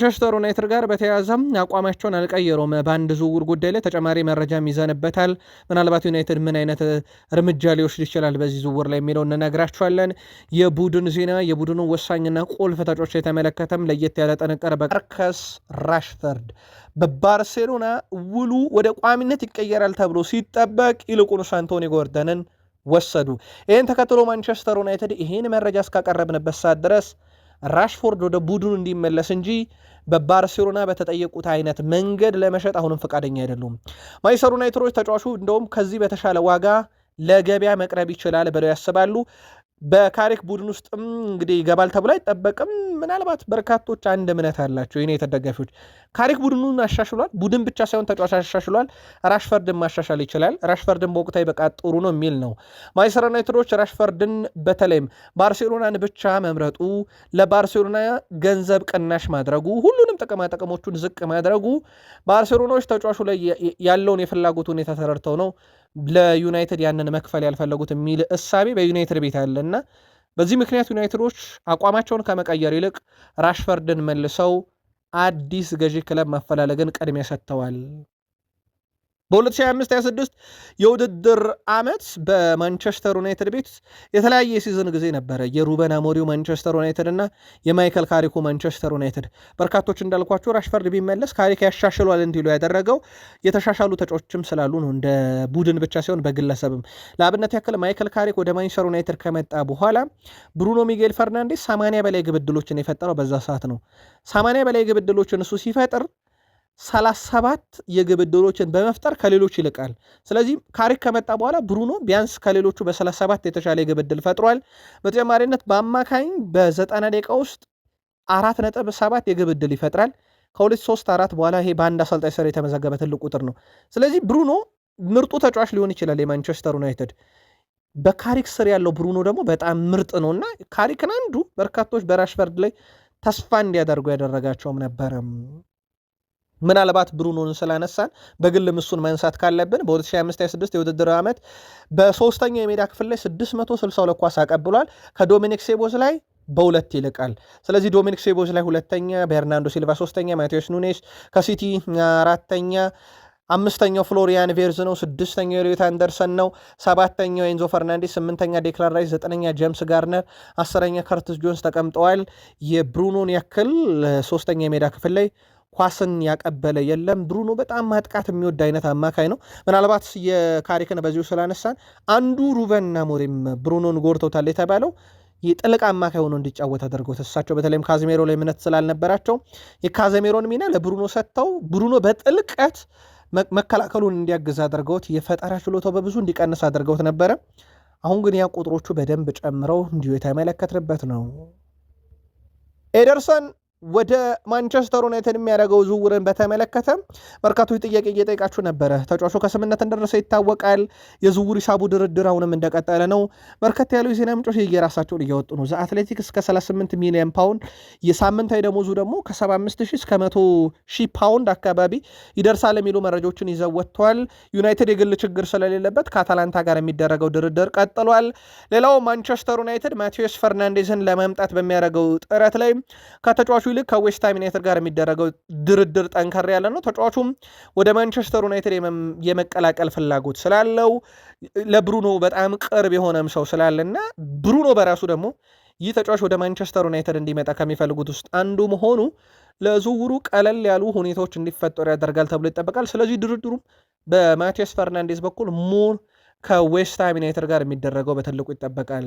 ማንቸስተር ዩናይትድ ጋር በተያያዘም አቋማቸውን አልቀየሩም። በአንድ ዝውውር ጉዳይ ላይ ተጨማሪ መረጃም ይዘንበታል። ምናልባት ዩናይትድ ምን አይነት እርምጃ ሊወስድ ይችላል በዚህ ዝውውር ላይ የሚለው እንነግራችኋለን። የቡድን ዜና፣ የቡድኑ ወሳኝና ቁልፍ ተጫዋቾች የተመለከተም ለየት ያለ ጥንቅር በማርከስ ራሽፈርድ በባርሴሎና ውሉ ወደ ቋሚነት ይቀየራል ተብሎ ሲጠበቅ ይልቁንስ አንቶኒ ጎርደንን ወሰዱ። ይህን ተከትሎ ማንቸስተር ዩናይትድ ይህን መረጃ እስካቀረብንበት ሰዓት ድረስ ራሽፎርድ ወደ ቡድኑ እንዲመለስ እንጂ በባርሴሎና በተጠየቁት አይነት መንገድ ለመሸጥ አሁንም ፈቃደኛ አይደሉም። ማንቸስተር ዩናይትዶች ተጫዋቹ እንደውም ከዚህ በተሻለ ዋጋ ለገበያ መቅረብ ይችላል ብለው ያስባሉ። በካሪክ ቡድን ውስጥም እንግዲህ ይገባል ተብሎ አይጠበቅም። ምናልባት በርካቶች አንድ እምነት አላቸው የዩናይትድ ደጋፊዎች። ካሪክ ቡድኑን አሻሽሏል። ቡድን ብቻ ሳይሆን ተጫዋች አሻሽሏል። ራሽፈርድን ማሻሻል ይችላል። ራሽፈርድን በወቅታዊ ብቃት ጥሩ ነው የሚል ነው። ማንቸስተር ዩናይትዶች ራሽፈርድን በተለይም ባርሴሎናን ብቻ መምረጡ፣ ለባርሴሎና ገንዘብ ቅናሽ ማድረጉ፣ ሁሉንም ጥቅማ ጥቅሞቹን ዝቅ ማድረጉ ባርሴሎናዎች ተጫዋቹ ላይ ያለውን የፍላጎት ሁኔታ ተረድተው ነው ለዩናይትድ ያንን መክፈል ያልፈለጉት የሚል እሳቤ በዩናይትድ ቤት አለና በዚህ ምክንያት ዩናይትዶች አቋማቸውን ከመቀየር ይልቅ ራሽፈርድን መልሰው አዲስ ገዢ ክለብ ማፈላለግን ቅድሚያ ሰጥተዋል። በ2025/26 የውድድር ዓመት በማንቸስተር ዩናይትድ ቤት የተለያየ የ season ጊዜ ነበረ። የሩበን አሞሪው ማንቸስተር ዩናይትድ እና የማይከል ካሪኩ ማንቸስተር ዩናይትድ። በርካቶች እንዳልኳቸው ራሽፈርድ ቢመለስ ካሪክ ያሻሽሏል እንዲሉ ያደረገው የተሻሻሉ ተጫዋቾችም ስላሉ ነው። እንደ ቡድን ብቻ ሳይሆን በግለሰብም። ለአብነት ያክል ማይከል ካሪክ ወደ ማንቸስተር ዩናይትድ ከመጣ በኋላ ብሩኖ ሚጌል ፈርናንዴስ 80 በላይ ግብ ዕድሎችን የፈጠረው በዛ ሰዓት ነው። 80 በላይ ግብ ዕድሎችን እሱ ሲፈጥር 37 የግብ ዕድሎችን በመፍጠር ከሌሎች ይልቃል። ስለዚህ ካሪክ ከመጣ በኋላ ብሩኖ ቢያንስ ከሌሎቹ በ37 የተሻለ የግብ ዕድል ፈጥሯል። በተጨማሪነት በአማካኝ በ90 ደቂቃ ውስጥ 4.7 የግብ ዕድል ይፈጥራል። ከሁለት ሶስት አራት በኋላ ይሄ በአንድ አሰልጣኝ ስር የተመዘገበ ትልቅ ቁጥር ነው። ስለዚህ ብሩኖ ምርጡ ተጫዋች ሊሆን ይችላል የማንቸስተር ዩናይትድ። በካሪክ ስር ያለው ብሩኖ ደግሞ በጣም ምርጥ ነው እና ካሪክን አንዱ በርካቶች በራሽፈርድ ላይ ተስፋ እንዲያደርጉ ያደረጋቸውም ነበረም። ምናልባት ብሩኖን ስላነሳን በግል እሱን ማንሳት ካለብን በ2025/26 የውድድር ዓመት በሶስተኛው የሜዳ ክፍል ላይ 662 ኳስ አቀብሏል። ከዶሚኒክ ሶቦዝላይ በሁለት ይልቃል። ስለዚህ ዶሚኒክ ሶቦዝላይ ሁለተኛ፣ ቤርናንዶ ሲልቫ ሶስተኛ፣ ማቴዎስ ኑኔስ ከሲቲ አራተኛ፣ አምስተኛው ፍሎሪያን ቬርዝ ነው። ስድስተኛው ኤሊዮት አንደርሰን ነው። ሰባተኛው ኤንዞ ፈርናንዴስ፣ ስምንተኛ ዴክላን ራይስ፣ ዘጠነኛ ጀምስ ጋርነር፣ 10ኛ ከርትስ ጆንስ ተቀምጠዋል። የብሩኖን ያክል ሶስተኛ የሜዳ ክፍል ላይ ኳስን ያቀበለ የለም። ብሩኖ በጣም ማጥቃት የሚወድ አይነት አማካይ ነው። ምናልባት የካሪክን በዚሁ ስላነሳን አንዱ ሩበን አሞሪም ብሩኖን ጎድተውታል የተባለው የጥልቅ አማካይ ሆኖ እንዲጫወት አድርገውት እሳቸው በተለይም ካዝሜሮ ላይ እምነት ስላልነበራቸው የካዘሜሮን ሚና ለብሩኖ ሰጥተው ብሩኖ በጥልቀት መከላከሉን እንዲያግዝ አድርገውት የፈጠራ ችሎታው በብዙ እንዲቀንስ አድርገውት ነበረ። አሁን ግን ያ ቁጥሮቹ በደንብ ጨምረው እንዲሁ የተመለከትንበት ነው። ኤደርሰን ወደ ማንቸስተር ዩናይትድ የሚያደርገው ዝውውርን በተመለከተ በርካቶች ጥያቄ እየጠየቃችሁ ነበረ። ተጫዋቹ ከስምምነት እንደደረሰ ይታወቃል። የዝውውር ሂሳቡ ድርድር አሁንም እንደቀጠለ ነው። በርከት ያሉ የዜና ምንጮች የየራሳቸውን እያወጡ ነው። ዘ አትሌቲክ እስከ 38 ሚሊዮን ፓውንድ፣ የሳምንታዊ ደሞዙ ደግሞ ከ75 ሺህ እስከ 100 ሺህ ፓውንድ አካባቢ ይደርሳል የሚሉ መረጃዎችን ይዘው ወጥተዋል። ዩናይትድ የግል ችግር ስለሌለበት ከአታላንታ ጋር የሚደረገው ድርድር ቀጥሏል። ሌላው ማንቸስተር ዩናይትድ ማቴዎስ ፈርናንዴዝን ለማምጣት በሚያደርገው ጥረት ላይ ከተጫዋቹ ይልቅ ከዌስትሃም ዩናይትድ ጋር የሚደረገው ድርድር ጠንከር ያለ ነው። ተጫዋቹም ወደ ማንቸስተር ዩናይትድ የመቀላቀል ፍላጎት ስላለው ለብሩኖ በጣም ቅርብ የሆነም ሰው ስላለና ብሩኖ በራሱ ደግሞ ይህ ተጫዋች ወደ ማንቸስተር ዩናይትድ እንዲመጣ ከሚፈልጉት ውስጥ አንዱ መሆኑ ለዝውውሩ ቀለል ያሉ ሁኔታዎች እንዲፈጠሩ ያደርጋል ተብሎ ይጠበቃል። ስለዚህ ድርድሩም በማቴዎስ ፈርናንዴዝ በኩል more ከዌስትሃም ዩናይትድ ጋር የሚደረገው በትልቁ ይጠበቃል።